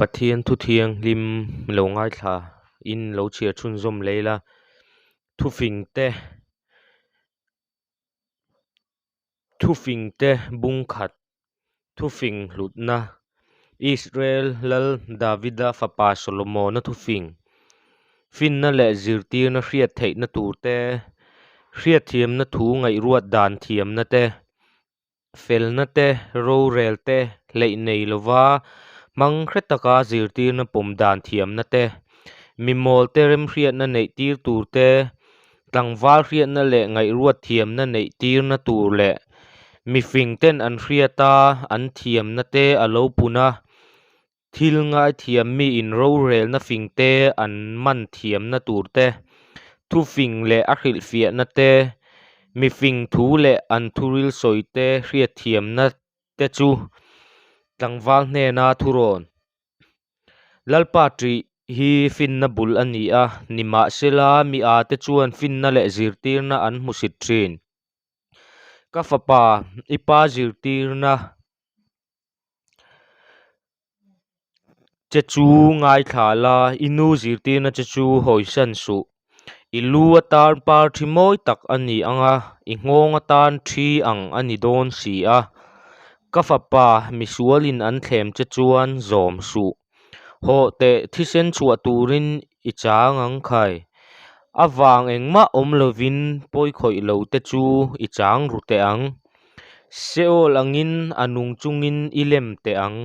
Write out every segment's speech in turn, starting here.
Pathian thu thianghlim lo ngaithla in lo chhiar chhunzawm leh ila thufing te thufing te bung khat thufing hlutna Israel lal Davida fapa Solomona thufing finna leh zirtirna hriat theihna tur te hriatthiamna thu ngaihruat dan thiamna te. Felna te, rorel te, hleih nei lova hmang hre taka zirtirna pawm dan thiamna te, mi mawl te remhriatna neih tir tur te, tlangval hriatna leh ngaihruat thiamna neih tirna tur leh mi fing ten an hriata an thiamna te a lo pun a, Thil ngaithiam miin rorelna fingte an man thiamna tur te, thufing leh a hrilhfiahna te, mifing thu leh an thuril sawi te hriatthiamna te chu tlangval hnena thurawn. Lalpa ṭih hi finna bul a ni a, nimahsela mi ate chuan finna leh zirtirna an hmusit ṭhin. Ka fapa, i pa zirtirna. Che chu ngaithla la, i nu zirtirna che chu hawisan suh. I lu atan par thi mawi tak a ni ang a, i nghawng atan thi ang a ni dawn si a. Ka fapa, misualin an thlem che chuan zawm suh. Hawh teh thisen chhuah turin i chang ang khai. A vang engmah awm lovin pawikhawih lo te chu i chang ru teh ang. Seol angin a nung chungin i lem teh ang.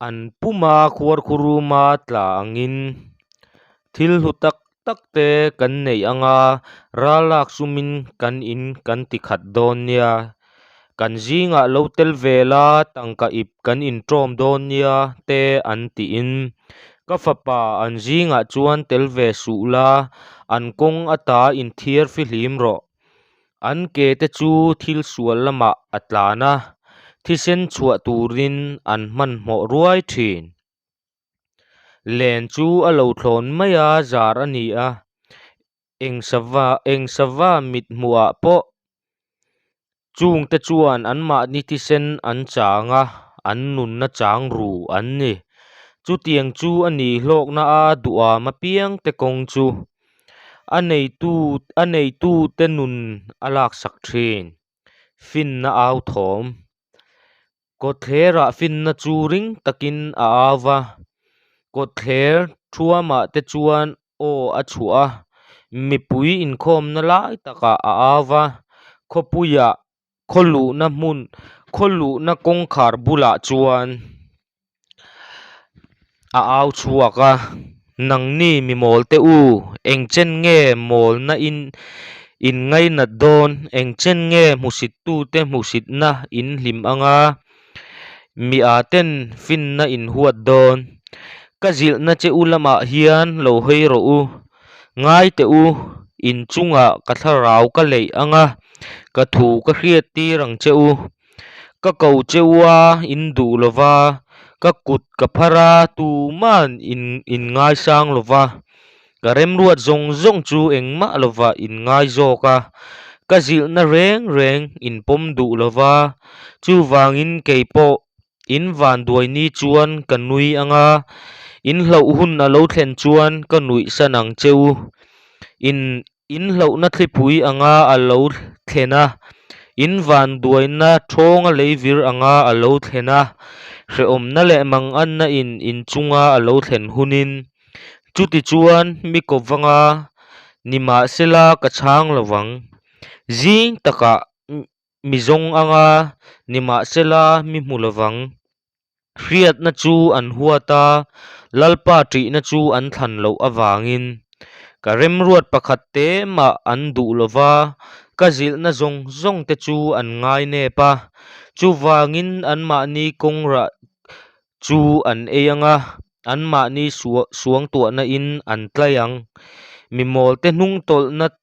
An puma khuarkhuruma tla angin thil hlu tak tak te kan neih anga ral lak sumin kan in kan ti khat dawn nia. Kan zingah lo tel ve la tangka ip kan inṭawm dawn nia te an tiin ka fapa an zingah chuan tel ve suh la an kawng ata inthiar fihlim rawh. An ke te chu thil sual lamah a tlan a, thisen chhuah turin an hmanhmawh ruai thin. Len chu a lo thlawn mai a, zar a ni a, eng sava eng sava mit hmuhah pawh chungte chuan anmahni thisen an chang a, an nunna chang ru an ni. Chutiang chu a ni hlawkna a duham apiangte kawng chu. A neitu a neitute nun a laksak thin. Finna au thawm. Kawtthlerah finna chu ring takin a au va, kawtthler thuamah te chuan aw a chhuah a, mipui inkhawmna lai takah a au va, khawpuiah khaw luhna hmun khaw luhna kawngkhar bulah chuan a au chhuak a, Nangni mi mawl te u, eng chen nge mawlna in in ngainat dawn, eng chen nge hmusit tute hmuhsitna in hlim anga mi a ten finna in huat dawn. Ka zilhna che u lamah hian lo hawi rawh u, ngai teh u, in chungah ka thlarau ka leih anga ka thu ka hriat tir ang che u. Ka ko cheu a, in duh lo va, ka kut ka phar a, tuman in in ngaisang lo va, ka remruat zawng zawng chu engmah lo va in ngai zawk a, ka zilhna reng reng in pawm duh lo va, chuvangin kei pawh in vanduai ni chuan ka nui ang a, in hlauh hun a lo thlen chuan ka nuihsan ang cheu. In In hlauhna thlipui anga a lo thlen a, in vanduaina thawnga leivir anga a lo thlen a, hrehawmna leh manganna in in chunga a lo thlen hunin, chutichuan mi ko vanga nimahsela ka chhang lo vang. Zing takah mi zawng anga nimahsela mi hmu lo vang. Hriatna chu an huat a, Lalpa ṭihna chu an thlan loh avangin ka remruat pakhat te mah an duh lo va, ka zilhna zawng zawng te chu an ngai nep a. Chuvangin anmahni kawngrah chu an ei ang a, anmahni suangtuahna in an tlai ang. Mi mawlte hnungtawlhna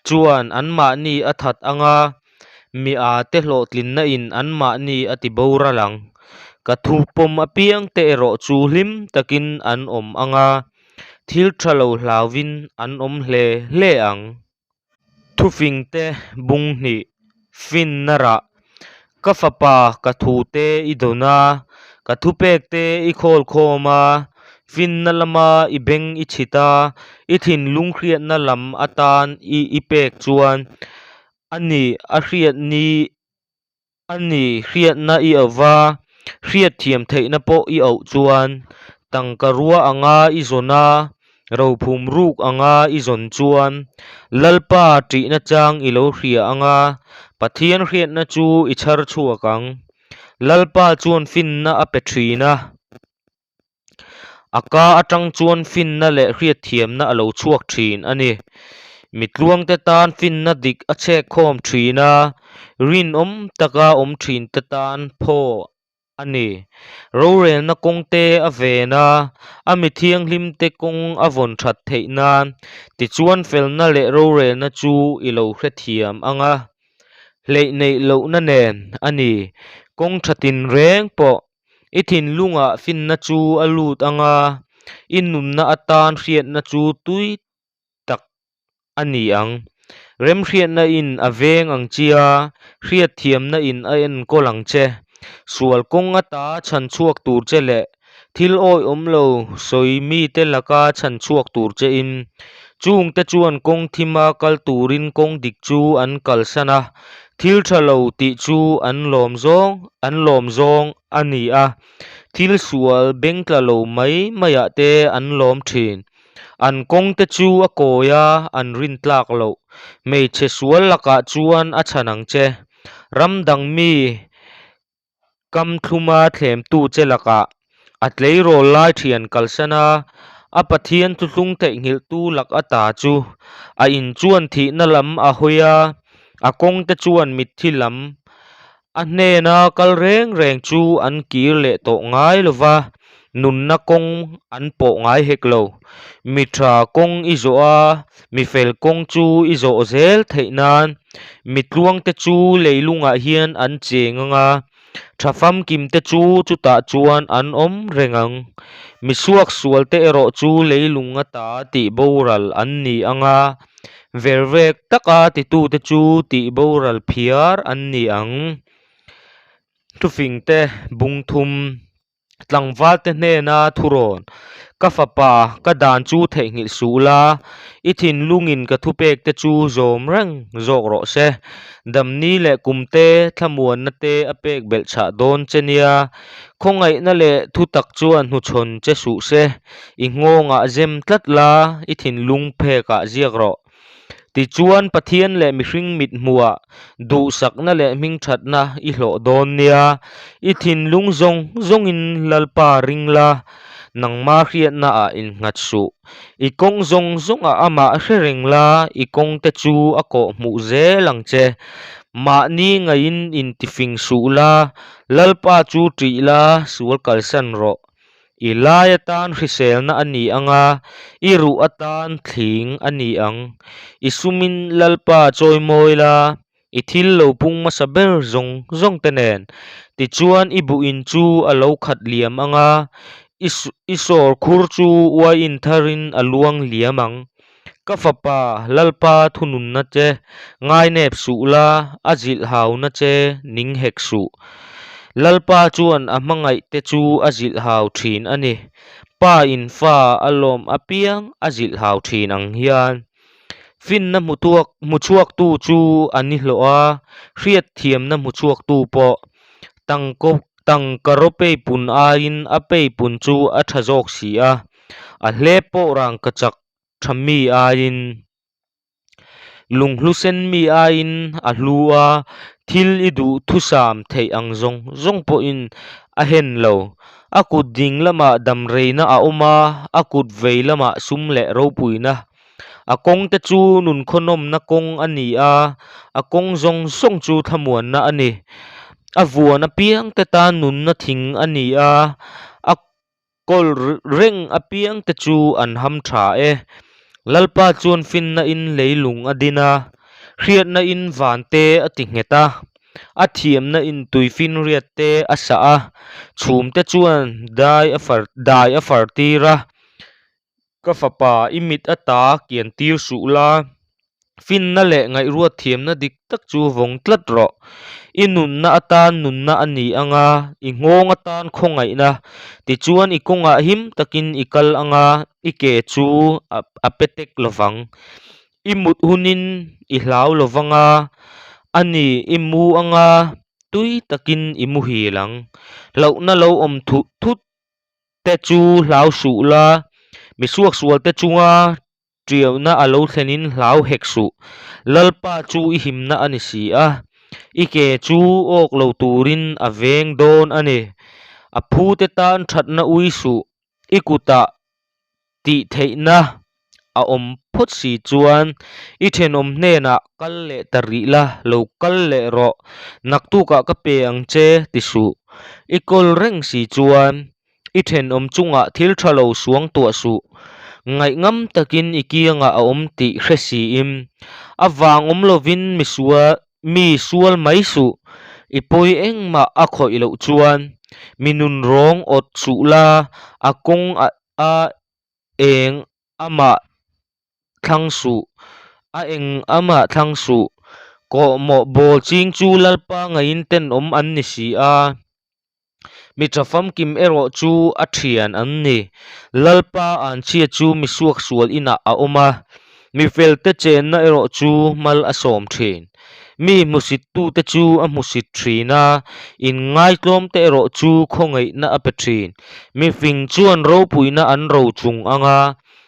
chuan anmahni a that ang a, mi ate hlawhtlinna in anmahni a ti boral ang. Ka thu pawm apiang te erawh chu hlim takin an awm ang a, thil tha lo hlauvin an awm hle hle ang. Thufing te bung hnih, finna rah, ka fapa ka thu te i dawn a, Ka thupekte i khawl khawm a, finna lama i beng i chhit a, i thinlung hriatna lam atan i i pek chuan a ni a hriat ni a ni hriatna i auh va, hriatthiam theihna pawh i auh chuan tangka rua anga i zawn a, rophum ruk anga i zawn chuan Lalpa ṭihna chang i lo hria anga Pathian hriatna chu i chhar chhuak ang. Lalpa chuan finna a pe thin a, a ka atang chuan finna leh hriatthiamna a lo chhuak thin a ni. Mi tluangte tan finna dik a chhek khawm thin a, rinawm taka awm thinte tan phaw a ni. Rorelna kawngte a ven a, a mi thianghlimte kawng a vawn that theih nan tichuan felna leh rorelna chu i lo hrethiam ang a. Hleih neih lohna nen a ni. Kawng tha tinreng pawh i thinlungah finna chu a lut ang a, i nunna atan hriatna chu tui tak a ni ang. Remhriatna in a veng ang che a, hriatthiamna in a enkawl ang che. Sual kawng ata chhan chhuak tur che leh Thil awihawm lo sawi mite laka chhan chhuak tur chein, chungte chuan kawng thima kal turin kawng dik chu an kalsan a, thil tha lo tih chu an lawm zawng an lawm zawng a ni a, thil sual bengtla lo mai maiah te an lawm thin. An kawngte chu a kawi a, an rintlak loh. Hmeichhe sual lakah chuan a chhan ang che. Ram dang mi Kam thluma thlemtu che lakah a tleirawl lai thian kalsan a, a Pathian thuthlung theihnghilhtu lak ata chu a in chuan thihna lam a hawi a, a kawngte chuan mitthi lam a hnena kal reng reng chu an kir leh tawh ngai lo va, nunna kawng an pawh ngai hek lo. Mi tha kawng i zawh a, mi fel kawng chu i zawh zel theih nan mi tluangte chu leilungah hian an cheng ang a, tha famkimte chu chutah chuan an awm reng ang. Mi suaksualte erawh chu leilung ata tih boral an ni ang a, vervek taka titute chu tih boral phiar an ni ang. Thufingte bungthum. Tlangvalte hnena thurawn, Ka fapa, ka dan chu theihnghilh suh la, i thinlungin ka thupekte chu zawm reng zawk rawh se. Damni leh kumte, thlamuanna te a pek belh chhah dawn che nia. Khawngaihna leh thutak chuan hnuchhawn che suh se. I nghawngah zem tlat la, i thinlung phekah ziak rawh. Tichuan, Pathian leh mihring mit hmuhah duhsakna leh hmingthatna i hlawh dawn nia. I thinlung zawng zawngin Lalpa ring la, nangma hriatnaah innghat suh. I kawng zawng zawngah amah hre reng la, i kawngte chu a kawh hmuh zel ang che. Mahni ngaihin intifing suh la, Lalpa chu ṭih la, sual kalsan rawh. I lai atan hriselna a ni ang a, i ruh atan thling a ni ang. I sumin Lalpa chawimawi la, i thil lo pung hmasa ber zawng zawng te nen. Tichuan i buhin chu a lo khat liam ang a, i sawr khur chu uaiin tharin a luang liam ang. Ka fapa, Lalpa thununna che ngainep suh la, a zilh hauna che ning hek suh. Lalpa chuan a hmangaihte chu a zilh hau thin a ni. Pa in fa a lawm apiang a zilh hau thin ang hian. Finna hmuchhuaktu chu a ni hlawh a, hriatthiamna hmuchhuaktu pawh tangkaraw peipun aiin a peipun chu a tha zawk si a. A hlep pawh rangkachak tha mi aiin, lunghlu sen mi aiin a hlu a, thil i duh thusam theih ang zawng zawng pawhin a hen lo. A kut ding lamah damreina a awm a, a kut vei lamah sum leh ropuina. A kawngte chu nunkhawhnawmna kawng a ni a, a kawng zawng zawng chu thlamuanna a ni. A vuan apiangte tan nunna thing a ni a, a Kawl reng apiang te chu an ham tha e. Lalpa chuan finna in leilung a din a, hriatna in van te a ti nghet a, a thiamna in tuifinriat te a sah a, chhum te chuan dai a far dai a far tir a. Ka fapa, i mit ata kian tir suh la. Finna leh ngaihruat thiamna dik tak chu vawng tlat rawh. I nunna atan nunna a ni ang a, i nghawng atan khawngaihna. Tichuan i kawngah him takin i kal ang a, i ke chu a pe tek lo vang. I mut hunin i hlau lo vang a, a ni i mu ang a, tui takin i muhil ang. Hlauhna lo awm thuh thut te chu hlau suh la, mi suaksual te chunga Ṭiauhna a lo thlenin hlau hek suh. Lalpa chu i himna a ni si a, i ke chu awk lo turin a veng dawn a ni. A phute tan ṭhatna ui suh, i kutah tih theihna a awm phawt si chuan i ṭhenawm hnenah kal leh ta rih la, lo kal leh rawh, naktukah ka pe ang che ti suh. I kawl reng si chuan I thenawm chungah thil tha lo suang tuah suh. Ngaihngam takin i kiangah a awm tih hre siin, a vang awm lovin mi sual mi sual mai suh. I pawi engmah a khawih loh chuan mi nun rawng awt suh la, a kawng a a eng amah thlang suh, a eng amah thlang suh. Kawhmawh bawl ching chu Lalpa ngaiin tenawm an ni si a. Mi tha famkim erawh chu a thian an ni. Lalpa anchhia chu mi suaksual inah a awm a, mi felte chenna erawh chu mal a sawm thin. Mi hmusittute chu a hmusit thin a, inngaitlawmte erawh chu khawngaihna a pe thin. Mi fing chuan ropuina an rochung ang a,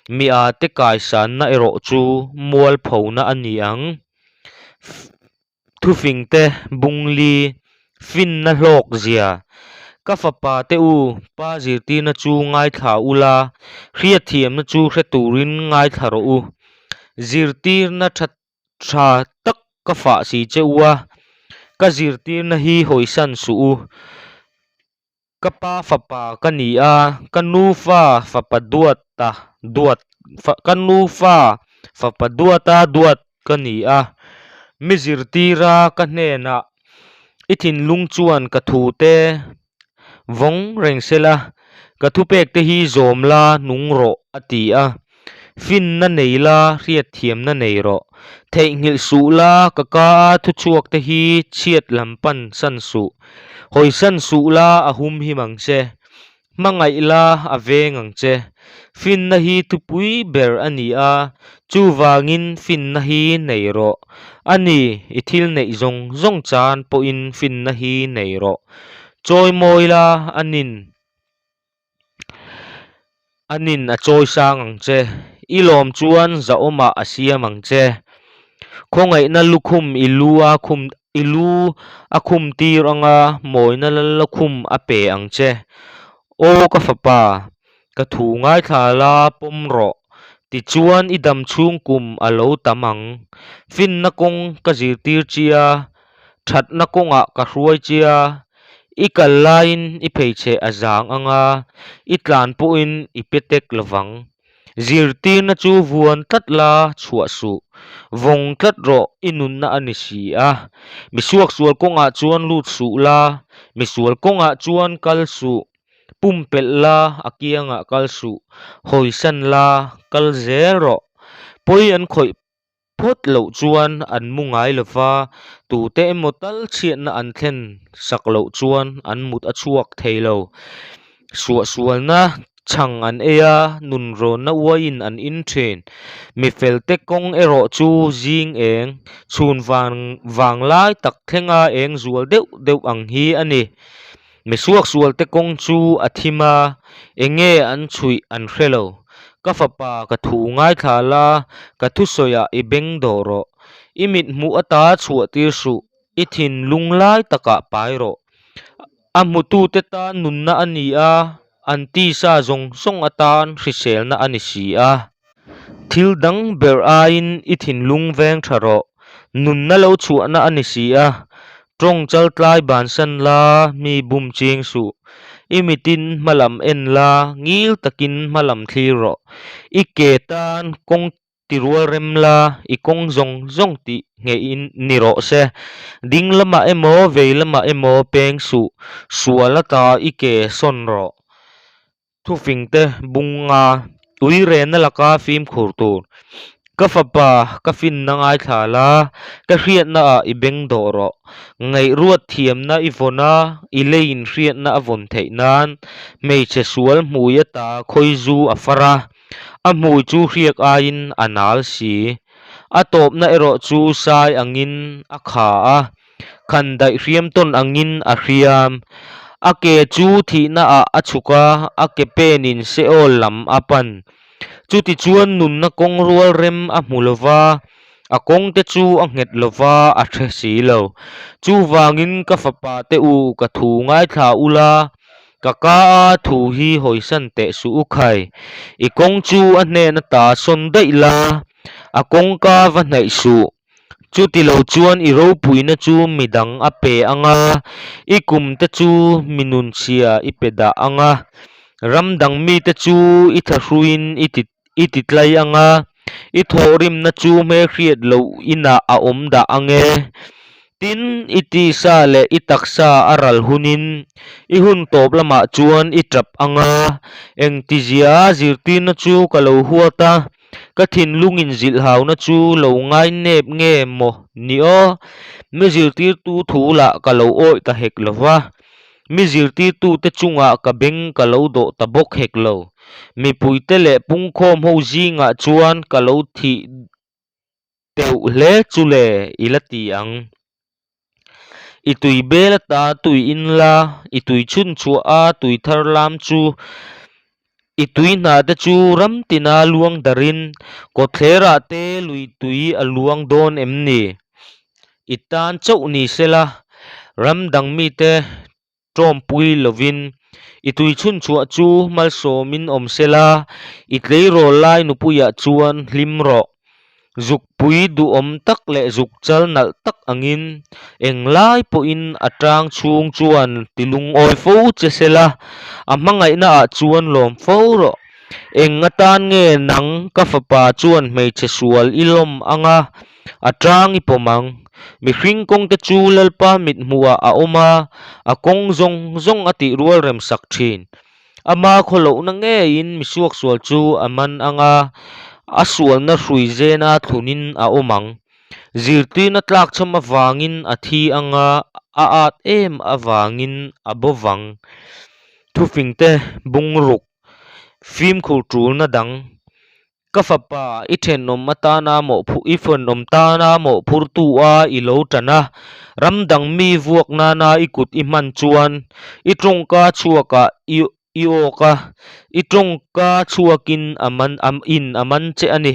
mi ate kaisanna erawh chu mualphona a ni ang. Thufingte bungli finna hlawk zia. Ka fapa te u, pa zirtirna chu ngaithla ula, hriatthiamna chu hre turin ngaithla rawh u. Zirtirna tha tha tak ka fah si che u a, ka zirtirna hi hawisan suh u. Ka pa fapa ka ni a, ka nu fa fapa duata duat ka nu fa fapa duata duat ka ni a. Mi zirtira ka hnenah i thinlung chuan ka thu te vawng reng sela, ka thupek te hi zawm la nung rawh a ti a. Finna nei la, hriatthiamna nei rawh. Theihnghilh suh la, ka ka a thuchhuak te hi chhiat lam pan san suh. Hawisan suh la, a hum him ang che. Hmangaih la, a veng ang che. Finna hi thupui ber a ni a, chuvangin finna hi nei rawh. A ni, i thil neih zawng zawng chan pawhin finna hi nei rawh. Chawimawi la, a nin. A nin a chawi sang ang che. I lawm chuan zahawmah a siam ang che. Khawngaihna lukhum i lu a khum i lu a khum tir anga mawina lal lukhum a pe ang che. Aw ka fapa, ka thu ngaithla la pawm rawh. Tichuan i dam chhung kum a lo tam ang. Finna kawng ka zirtir che a, thatna kawngah ka hruai che a, i kal laiin i pheichheh a zang ang a, i tlan pawhin i pe tek lo vang. Zirtirna chu vuan tlat la chhuah suh, vawng tlat rawh i nunna a ni si a. Mi suaksual kawngah chuan lut suh la, misual kawngah chuan kal suh, pumpelh la a kiangah kal suh, hawisan la kal zel rawh. Pawi an khawih Phawt loh chuan an mu ngai lo va, tute emaw tal chhiatna an thlen sak loh chuan an mut a chhuak thei lo. Suahsualna chhang an ei a, nunrawnna uaiin an in thin. Mi felte kawng erawh chu zing eng, chhun vang vang lai tak thlenga eng zual deuh deuh ang hi a ni. Mi suaksualte kawng chu a thim a, enge an chhuih an hre lo. Ka fapa, ka thu ngaithla la, ka thusawiah i beng dawh rawh. I mit hmuh ata chhuah tir suh, i thinlung lai takah pai rawh. A hmutute tan nunna a ni a, an tisa zawng zawng atan hriselna a ni si a. Thil dang ber aiin i thinlung veng tha rawh. Nunna lo chhuahna a ni si a, tawng chaltlai bansan la, mi bum ching suh. I mitin hma lam en la, ngil takin hma lam thlir rawh. I ke tan kawng ti rual rem la, i kawng zawng zawng tih ngeihin ni rawh se. Ding lamah emaw vei lamah emaw peng suh, sual ata i ke sawn rawh. Thufingte bunga ui renna laka fimkhur tur. Ka fapa, ka finna ngaithla la, ka hriatnaah i beng dawh rawh. Ngaihruat thiamna i vawn a, i leiin hriatna a vawn theih nan. Hmeichhe sual hmui ata khawizu a far a, a hmui chu hriak aiin a nal si. A tawpna erawh chu sai angin a kha a, khandaih hriam tawn angin a hriam. A ke chu thihnaah a chhuk a, a ke penin Seol lam a pan. Chutichuan nunna kawng rual rem a hmu lo va, a kawngte chu a nghet lo va, a hre si lo. Chuvangin ka fapa te u, ka thu ngaithla ula, ka ka a thu hi hawisan teh suh u khai. I kawng chu a hnen ata sawn daih la, a kawngka va hnaih suh. Chuti lo chuan i ropuina chu mi dang a pe ang a, i kumte chu mi nunchhia i pe dah ang a, ram dang mite chu i thahruiin i ti i ti tlai ang a, i thawhrimna chu hmelhriat loh inah a awm dah ang e. Tin, i tisa leh i taksa a ral hunin i hun tawp lamah chuan i tap ang a, engtizia zirtirna chu ka lo huat a, Ka thinlungin zilhhauna chu lo ngai nep nge maw ni aw? Mi zirtirtu thu lah ka lo awih ta hek lo va, mi zirtirtute chungah ka beng ka lo dawh ta bawk hek lo. Mipuite leh pungkhawm ho zingah chuan ka lo thih deuh hle chu le i la ti ang. I tui bel ata tui in la, i tui chhun chhuah a tui thar lam chu i tui hna te chu ram tina luang darin kawtthlerah te lui tui a luang dawn em ni? I tan chauh ni sela, ram dang mite Tawmpui lovin i tui chhun chhuah chu malsawmin awm sela, i tleirawl lai nupuiah chuan hlim rawh. Zukpui duhawm tak leh zuk chal nalh tak angin englai pawhin a tang chhung chuan ti lungawi fo che sela, a hmangaihnaah chuan lawm fo rawh. Eng atan nge nang ka fapa chuan hmeichhe sual i lawm anga A tang i pawm ang. Mihring kawngte chu Lalpa mithmuhah a awm a, a kawng zawng zawng a tih rual rem sak thin. Ama khawlohna ngeiin misuaksual chu a man ang a, a sualna hrui zena thlunin a awm ang. Zirtirna tlakchham avangin a thi ang a, a at em avangin a bo vang. Thufingte bungruk fimkhur tulna dang Ka fapa, i thenawm atana mawhphu, i thenawm tana mawhphurtu a i lo tan a, ram dang mi vuak nana i kut i hman chuan i tawngka chhuakah i i awk a, i tawngka chhuakin a man a in a man che a ni.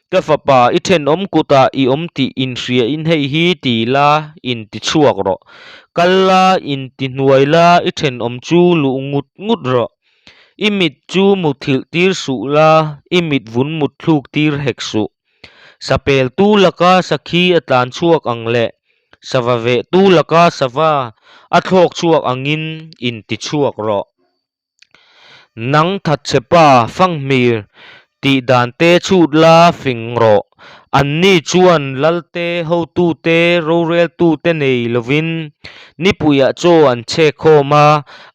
Ka fapa, i thenawm kutah i awm tih inhriain hei hi ti la inti chhuak rawh. Kal la, inti hnuai la, i thenawm chu luh ngut ngut rawh. I mit chu muthilh tir suh la, i mit vun mut thluk tir hek suh. Sapel tu laka sakhi a tlan chhuak ang leh sava veh tu laka sava a thlawk chhuak angin inti chhuak rawh. Nang thatchhe pa fanghmir Tih dan te chhut la fing rawh. Anni chuan Lalte, hotute, roreltute nei lovin nipuiah chaw an chhek khawm a,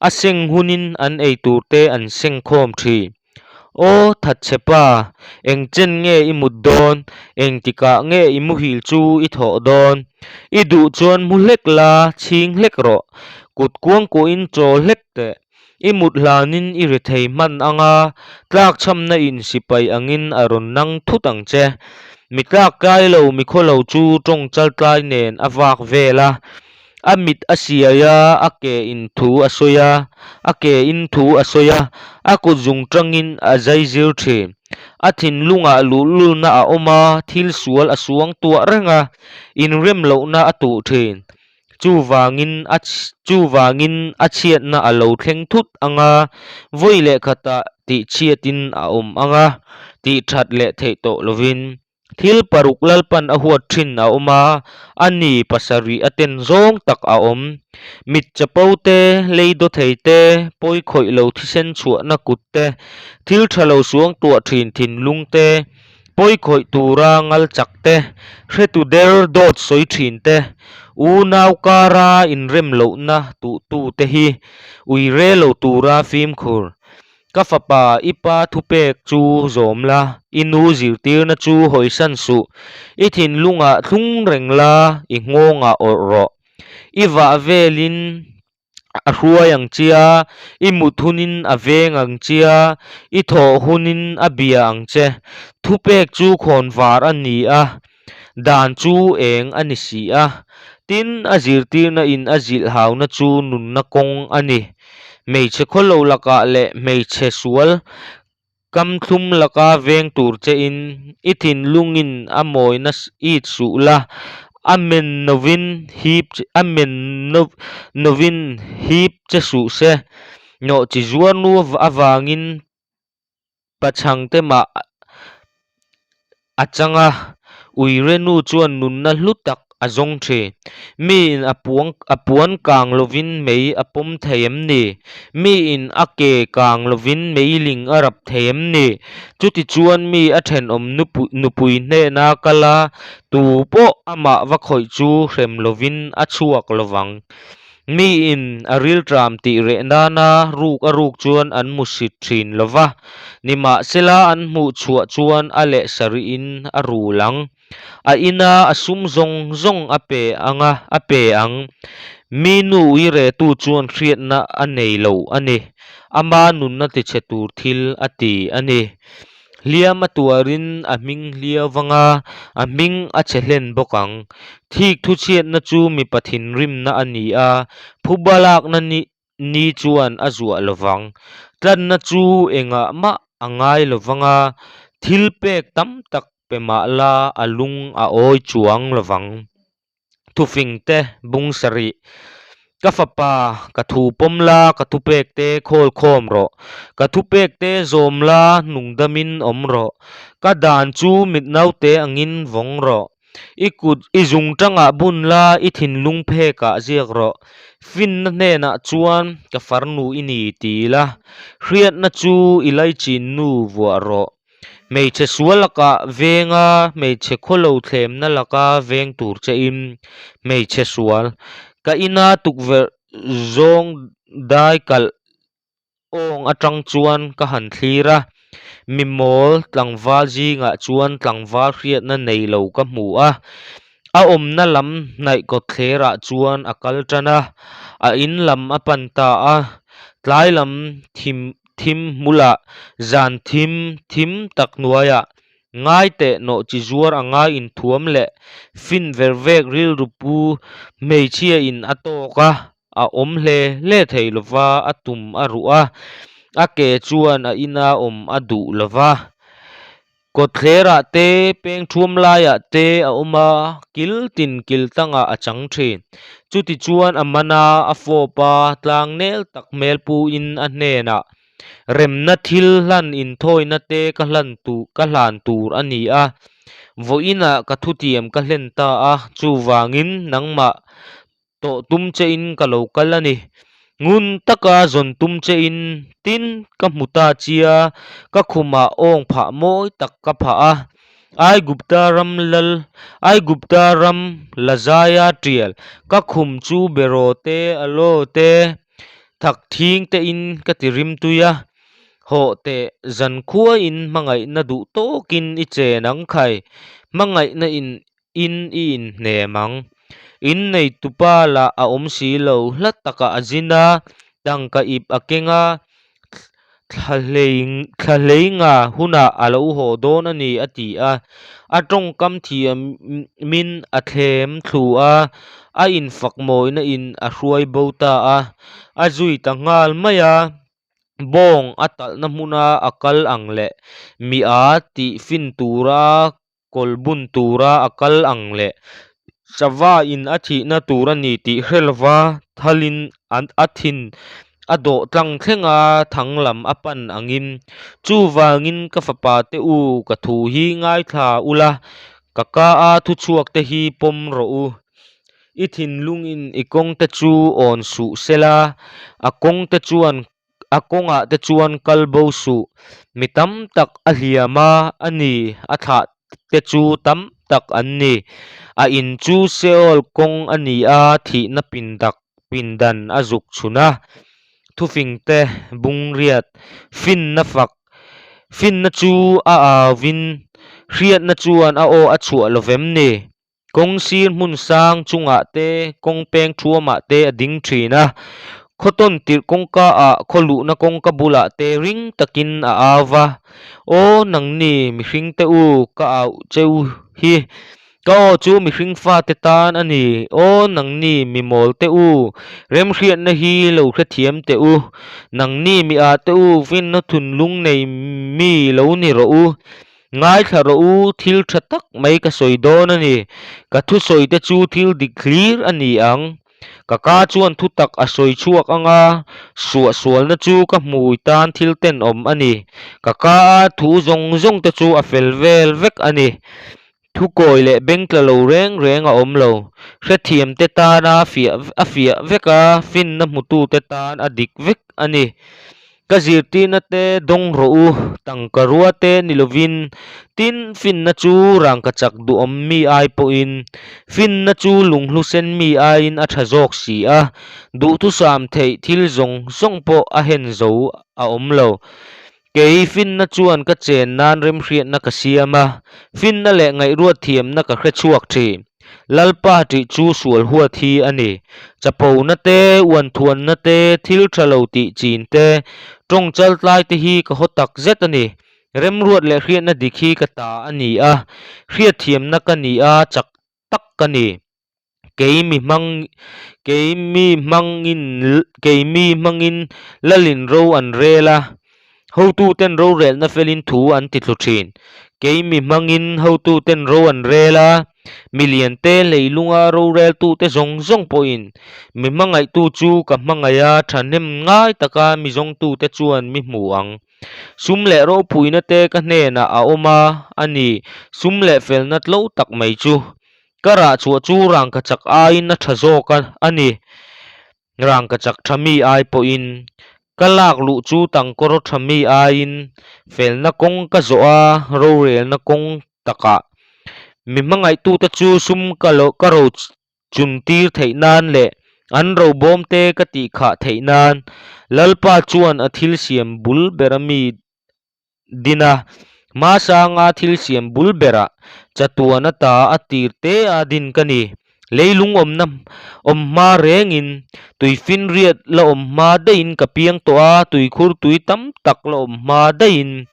a seng hunin an ei turte an seng khawm thin. Aw, thatchhe pa, eng chen nge i mut dawn? Engtikah nge i muhil chu i thawh dawn? I duh chuan mu hlek la, chhing hlek rawh. Kut kuangkuahin chawl hlek teh. I mut hlanin i ri thei hman ang a, tlakchhamna in sipai angin a rawn nang thut ang che. Mi tlak tlai lo mi khaw lo chu tawng chal tlai nen a vak vel a, a mit a siai a, a ke in thu a sawi a, a ke in thu a sawi a, a kut zung tangin a zai zir thin. A thinlungah luhlulna a awm a, thil sual a suang tuah reng a, inrem lohna a tuh thin. Chuvangin a chuvangin a chhiatna a lo thleng thut ang a, vawi leh khatah tihchhiatin a awm ang a, tih that leh theih tawh lovin. Thil paruk Lalpan a huat thin a awm a, a ni pasarih a ten zawng tak a awm. Mit chapo te, lei daw thei te, pawi khawih lo thisen chhuahna kut te, thil tha lo suangtuah thin thinlung te, Pawi khawih tura ngal chak te, hretu der dawt sawi thin te, unau kara inrem lohna tuhtu te hi ui re lo tura fimkhur. Ka fapa, i pa thupek chu zawm la, i nu zirtirna chu hawisan suh. I thinlungah thlung reng la, i nghawngah awrh rawh. I vah velin a hruai ang che a, i mut hunin a veng ang che a, i thawh hunin a bia ang che. Thupek chu khawnvar a ni a, dan chu eng a ni si a. Tin, a zirtirna in a zilh hauna chu nunna kawng a ni. Hmeichhe khawlo lakah leh hmeichhe sual Kamthlum laka veng tur chein i thinlungin a mawina it suh la, a men novin hip a men novin hip che suh se. Nawhchi zuarnu avangin pachangte mah A chang a, uirenu chuan nunna hlu tak a zawng thin. Miin a puang a puan kang lovin mei a pawm thei em ni? Miin a ke kang lovin meiling a rap thei em ni? Chutichuan mi a thenawm nupui hnena kal a, tu pawh amah va khawih chu hrem lovin a chhuak lovang. Miin a rilṭam tih reh nana ruk a ruk chuan an hmu sit ṭhin lo va, nimahsela an hmuh chhuah chuan a leh sarihin a rul ang. A ina a sum zawng zawng a pe ang a, a pe ang. Mi nu uiretu chuan hriatna a nei lo a ni. Ama nunna tichhe tur thil a ti a ni. Hliam a tuarin a hming hliau vang a, a hming a chhe hlen bawk ang. Thik thuchhiatna chu mipa thinrimna a ni a, phuba lakna ni ni chuan a zuah lo vang. Tlanna chu engah mah a ngai lo vang a, thil pek tam tak pe mah la a lung a awi chuang lo vang. Thufingte bung sarih, Ka fapa, ka thu pawm la, ka thupekte khawl khawm rawh. Ka thupekte zawm la, nungdamin awm rawh. Ka dan chu mit naute angin vawng rawh. I kut i zung tangah bun la, i thinlung phekah ziak rawh. Finna hnenah chuan ka farnu i ni ti la, hriatna chu i laichinnu vuah rawh. Hmeichhe sual lakah venga hmeichhe khawlo thlemna laka veng tur chein hmeichhe sual ka ina tukverh zawng dai kalh awng atang chuan ka han thlir a, mi mawl tlangval zingah chuan tlangval hriatna nei lo ka hmu a, a awmna lam hnaih kawtthlerah chuan a kal tan a, a in lam a pan ta a, tlai lam thim Thim hmulah zan thim thim tak hnuaiah ngai teh nawh chi zuar anga inthuam leh fin ver vek rilru pu hmeichhia in a tawk a, a awm hle hle thei lova a tum a ruh a, a ke chuan a ina awm a duh lova. Kawtthlerah te, pengthuam laiah te a awm a, kil tin kil tangah a chang thin. Chutichuan a man a, a fawp a, tlang nel tak hmel puin a hnenah, Remna thil hlan inthawina te ka hlan tur ka hlan tur a ni a, vawiinah ka thutiam ka hlen ta a, chuvangin nangmah Tawh tum chein ka lo kal a ni. Ngun taka zawn tum chein tin ka hmu ta chia, ka khumah awng phah mawi tak ka phah a. Aigupta ram lal, Aigupta ram la zaia tial, ka khum chu beraw te, aloe te, thak thing tein ka ti rim tui a. Hawh teh, zan khuaiin hmangaihna duh tawkin i chen ang khai, hmangaihna in In i inhnem ang. In neitupa lah a awm si lo, hla takah a zin a, tangka ip a keng a, thla hlei nga hunah a lo haw dawn a ni a ti a. A tawngkam thiamin a thlem thlu a, a infak mawina in a hruai bo ta a, a zui ta nghal mai a. Bawng a talhna hmuna a kal ang leh mi a tihfin tura Kawl bun tura a kal ang leh sava in a thihna tur a ni tih hre lova thalin a thin a dawh tlang thlenga thang lam a pan angin chuvangin ka fapa te u ka thu hi ngaithla ula ka ka a thuchhuak te hi pawm rawh u. I thinlungin i kawngte chu awn suh sela a kawngte chuan A kawngah te chuan kal bo suh. Mi tam tak a hliam a, a ni, a thlah te chu tam tak an ni. A in chu Seol kawng a ni a, thihna pindak pindan a zuk chhun a. Thufingte bungriat, finna fak, finna chu a auvin hriatna chuan a aw a chhuah lo vem ni? Kawng sir hmun sang chungah te, kawng peng thuamah te a ding thin a. Khaw tawn tirh kawngka ah khaw luhna kawngka bulah te ring takin a au va, Aw nangni mihring te u, ka auh cheu hi. Ka aw chu mihring fate tan a ni. Aw nangni mi mawl te u, remhriatna hi lo hrethiam teh u. Nangni mi ah te u, finna thunlung nei mi lo ni rawh u. Ngaithla rawh u, thil tha tak mai ka sawi dawn a ni. Ka thusawi te chu thil dik hlir a ni ang. Ka ka chuan thu tak a sawi chhuak ang a, suahsualna chu ka hmui tan thil tenawm a ni. Ka ka a thu zawng zawng te chu a fel vel vek a ni. Thukawi leh bengtla lo reng reng a awm lo. Hrethiam te tana a fiah vek a, finna hmutute tan a dik vek a ni. Ka zirtirna te dawng rawh u, tangka rua te ni lovin, tin, finna chu rangkachak duhawm mi ai pawhin, finna chu lunghlu sen mi aiin a tha zawk si a, duhthusam theih thil zawng zawng pawh a hen zo a awm lo. Kei finna chuan ka chen nan remhriatna ka siam a, finna leh ngaihruat thiamna ka hre chhuak thin. Lalpa tih chu sual huat hi a ni. Chapona te, uanthuanna te, thil tha lo tih chin te, tawng chal tlai te hi ka haw tak zet a ni. Remruat leh hriatna dik hi ka ta a ni a, hriatthiamna ka ni a, chak tak ka ni. Kei mi hmang kei mi hmangin kei mi hmangin lalin ro an rel a, hotuten rorelna felin thu an ti thlu thin. Kei mi hmangin hotuten ro an rel a, milian te leilunga roreltute zawng zawng pawhin mi hmangaihtu chu ka hmangaih a, thahnem ngai taka mi zawngtute chuan mi hmu ang. Sum leh ropuina te ka hnenah a awm a, a ni, sum leh felna tlo tak mai chu. Ka rah chhuah chu rangkachak aiin a tha zawk a a ni. Rangkachak tha mi ai pawhin ka lak luh chu tangkawr tha mi aiin felna kawng ka zawh a, rorelna kawng takah mi hmangaihtute chu sum ka lo ka ro chun tir theih nan leh an robawm te ka tih khah theih nan Lalpa chuan a thil siam bul bera mi din a, hmasanga thil siam bul berah chatuan ata a tir te a din ka ni. Leilung awmna awm hma rengin tuifinriat la awm hma daihin ka piang tawh a, tuikhur tui tam tak la awm hma daihin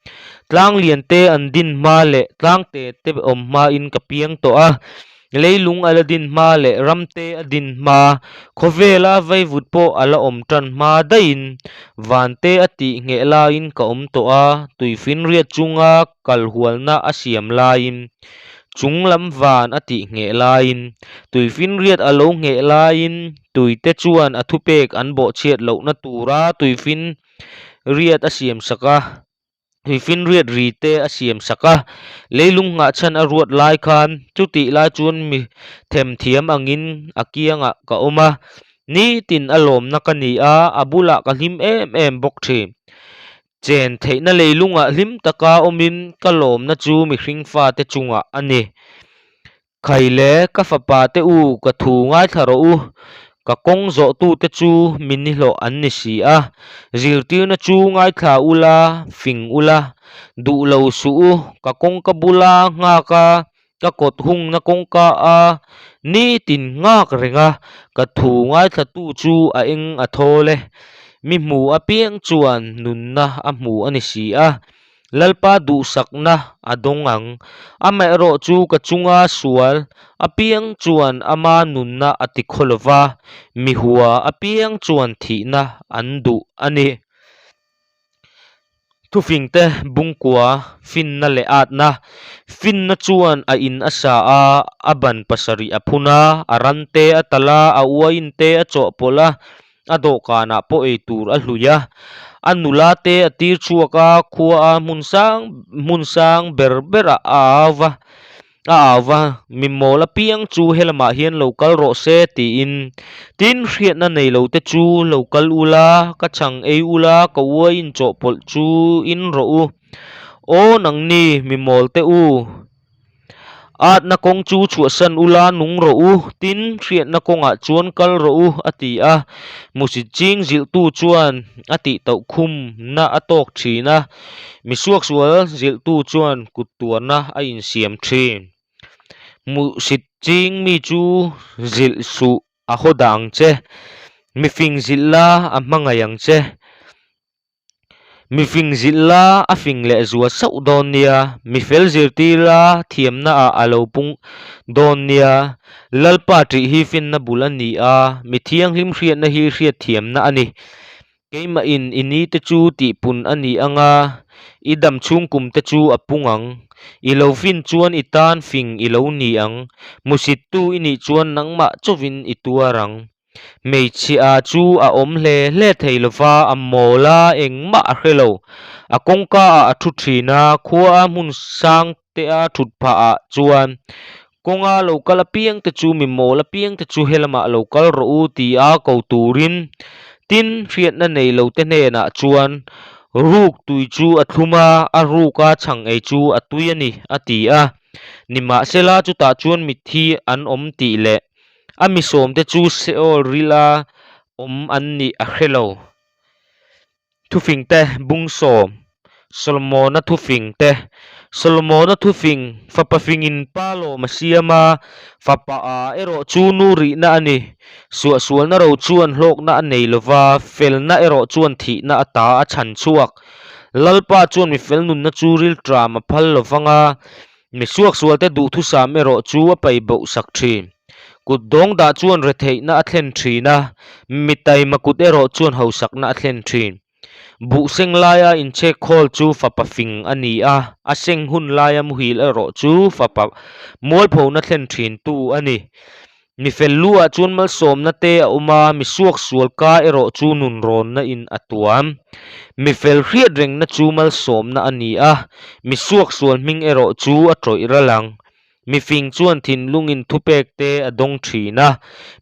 tlang lian te an din hma leh tlang te te awm hmain ka piang tawh a. Leilung a la din hma leh ramte a din hma, khawvela vaivut pawh a la awm tan hma daihin vante a tih ngheh laiin ka awm tawh a, tuifinriat chunga kal hualna a siam laiin, chung lam van a tih ngheh laiin, tuifinriat a lo ngheh laiin tuite chuan a thupek an bawhchhiat lohna tura tuifinriat a siam sak a. Tuifinriat ri te a siam sak a, leilung nghah chhan a ruat lai khan chutih lai chuan mi themthiam angin a kiangah ka awm a, nitin a lawmna ka ni a, a bulah ka hlim em em bawk thin. Chen theihna leilungah hlim taka awmin ka lawmna chu mihring fate chungah a ni. Khai le, ka fapa te u, ka thu ngaithla rawh u. Ka kawng zawhtute chu mi nihlawh an ni si a. Zirtirna chu ngaithla ula, fing ula, duh lo suh u. Ka kawngka bula nghak a, ka kawt hungna kawngka a, nitin nghak reng a, ka thu ngaithlatu chu a eng a thawl e. Mi hmu apiang chuan nunna a hmu a ni si a. Lalpa duhsakna a dawng ang. Amaherawh chu ka chunga sual apiang chuan ama nunna a ti khaw lo va, mi hua apiang chuan thihna an duh a ni. Thufingte bungkua, finna leh atna. Finna chuan a in a sa a, a ban pasarih a phun a, a rante a talh a, a uainte a chawhpawlh a, A dawhkanah pawh ei tur a hlui a, a nula te a tir chhuak a, khua a hmun sang hmun sang ber berah a au va a au va, mi mawl apiang chu helamah hian lo kal rawh se tiin tin hriatna nei lo te chu lo kal ula, ka chhang ei ula, ka uai inchawhpawlh chu in rawh u. Aw nangni mi mawl te u! Atna kawng chu chhuahsan ula nung rawh u, tin, hriatna kawngah chuan kal rawh u, a ti a. Hmusit ching zilhtu chuan a tihtauh khumna a tawk thin a, mi suaksual zilhtu chuan kut tuarna a insiam thin. Hmusit ching mi chu zilh suh a haw dah ang che, mi fing zilh la a hmangaih ang che. Mi fing zilh la a fing leh zual sauh dawn nia, mi fel zirtir la thiamna ah a lo pung dawn nia. Lalpa ṭih hi finna bul a ni a, mi thianghlim hriatna hi hriatthiamna a ni. Keimahin i ni te chu tihpun a ni ang a, i dam chhung kum te chu a pung ang. I lo fin chuan i tan fing i lo ni ang, hmusittu i nih chuan nangmah chauhin i tuar ang. Hmeichhia chu a awm hle hle thei lo va, a mawl a, engmah a hre lo. A kawngka ah a thu thin a, khua a hmun sang te a thut phah ah chuan kawnga lo kal apiang te chu mi mawl apiang te chu helamah lo kal rawh u ti a ko turin tin hriatna nei lo te hnenah chuan ruk tui chu a thlum a, a ruka chhang ei chu a tui a ni a ti a. Nimahsela chutah chuan mitthi an awm tih leh A mi sawmte chu Seol rila awm an nih a hre lo. Thufingte bung sawm, Solomona thufingte, Solomona thufing, fapa fingin pa lawm a siam a, fapa a erawh chu nu rihna a ni. Suahsualna ro chuan hlawkna a nei lo va, felna erawh chuan thihna ata a chhan chhuak. Lalpa chuan mi fel nunna chu rilṭam a phal lo vang a, Mi suaksualte duhthusam erawh chu a pai boh sak thin. Kut dawng dah chuan retheihna a thlen thin a, mi taima kut erawh chuan hausakna a thlen thin. Buh seng laia inchhek khawl chu fapa fing a ni a, a seng hun laia muhil erawh chu fapa mualphona thlen thintu a ni. Mi fel lu ah chuan malsawmna te a awm a, mi suaksual ka erawh chu nunrawnna in a tuam. Mi fel hriat rengna chu malsawmna a ni a, mi suaksual hming erawh chu a tawih ral ang. Mi fing chuan thinlungin thupek te a dawng thin a,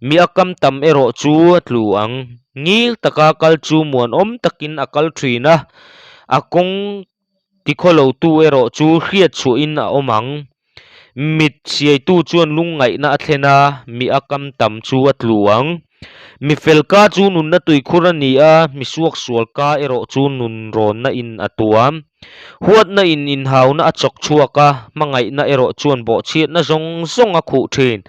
mi a kam tam erawh chu a tlu ang. Ngil taka kal chu muanawm takin a kal thin a, a kawng Tikhawlotu erawh chu hriat chhuahin a awm ang. Mit siaitu chuan lungngaihna a thlen a, mi a kam tam chu a tlu ang. Mi fel ka chu nunna tuikhur a ni a, mi suaksual ka erawh chu nunrawnna in a tuam. Huatna in inhauna a chawk chhuak a, hmangaihna erawh chuan bawhchhiatna zawng zawng a khuh thin.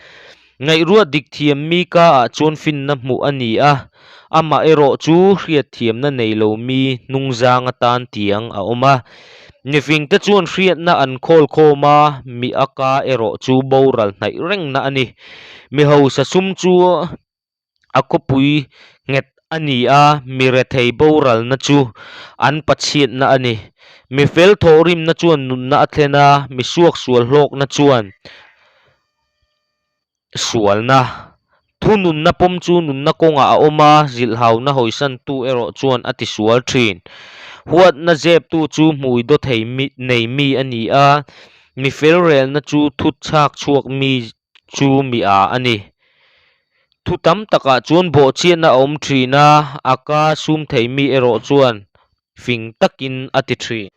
Ngaihruat dik thiam mi ka ah chuan finna hmuh a ni a, amah erawh chu hriatthiamna nei lo mi hnungzang atan tiang a awm a. Mifingte chuan hriatna an khawl khawm a, mi a ka erawh chu boral hnaih rengna a ni. Mi hausa sum chu a khawpui nghet a ni a, mi rethei boralna chu an pachhiatna a ni. Mi fel thawhrimna chuan nunna a thlen a, mi suaksual hlawkna chuan Sualna, Thununna pawm chu nunna kawngah a awm a, zilhhauna hawisantu erawh chuan a tisual thin. Huatna zeptu chu hmui daw thei mi nei mi a ni a, mi fel relna chu thu chhak chhuak mi chu mi a a ni. Thu tam takah chuan bawhchhiatna a awm thin a, a ka sum thei mi erawh chuan fing takin a ti thin.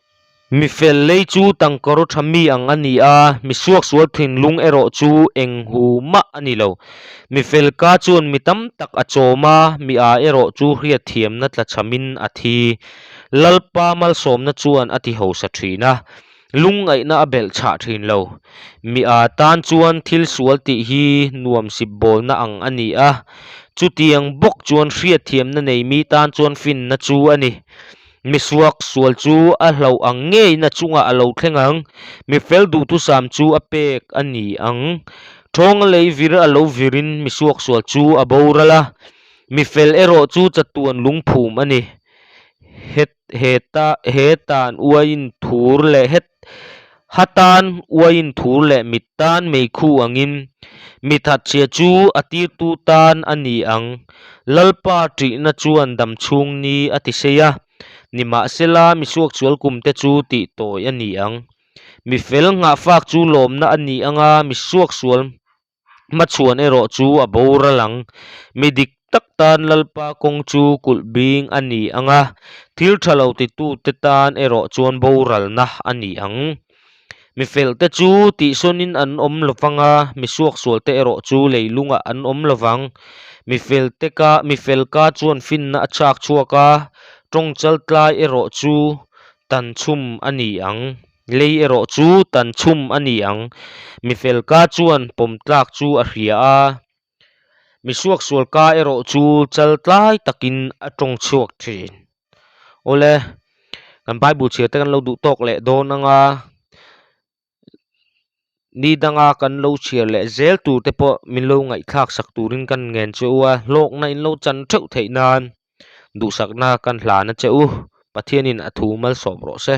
Mi fel lei chu tangkaraw tha mi ang a ni a, mi suaksual thinlung erawh chu eng hu mah a ni lo. Mi fel ka chuan mi tam tak a chawm a, mi a erawh chu hriatthiamna tlachhamin a thi. Lalpa malsawmna chuan a ti hausa thin a, lungngaihna a belh chhah thin lo. Mi a tan chuan thil sual tih hi nuam sip bawlna ang a ni a, chutiang bawk chuan hriatthiamna nei mi tan chuan finna chu a ni. Mi suak sual chu a hlauh ang ngeiin a chungah a lo thleng ang, mi fel duhthusam chu a pek a ni ang. Thawnga lei vir a lo virin mi suak sual chu a boral a, mi fel erawh chu chatuan lungphum a ni. Het heta he tan uaiin thur leh het ha tan uaiin thur leh mit tan meikhu angin mi thatchhia chu a tirtu tan a ni ang. Lalpa ṭihna chuan dam chhung ni a ti sei a, nimahsela mi suaksual kum te chu tih tawi a ni ang. Mi fel nghahfak chu lawmna a ni ang a, mi suaksual Hmachhuan erawh chu a boral ang. Mi dik tak tan Lalpa kawng chu kulh bing a ni ang a, thil tha lo titute tan erawh chuan boralna a ni ang. Mi felte chu tihsawnin an awm lo vang a, mi suaksualte erawh chu leilungah an awm lo vang. Mi felte ka, mi fel ka chuan finna a chhak chhuak a, tawng chaltlai erawh chu tan chhum a ni ang. Lei erawh chu tan chhum a ni ang. Mi fel ka chuan pawm tlak chu a hria a, mi suaksual ka erawh chu chaltlai takin a tawng chhuak thin. Awle, kan Bible chhiar te kan lo duh tawk leh dawn ang a, ni danga kan lo chhiar leh zel tur te pawh min lo ngaihthlak sak turin kan ngen che u a, hlawkna in lo chan theuh theih nan duhsakna kan hlan a che u, Pathianin a thu malsawm rawh se.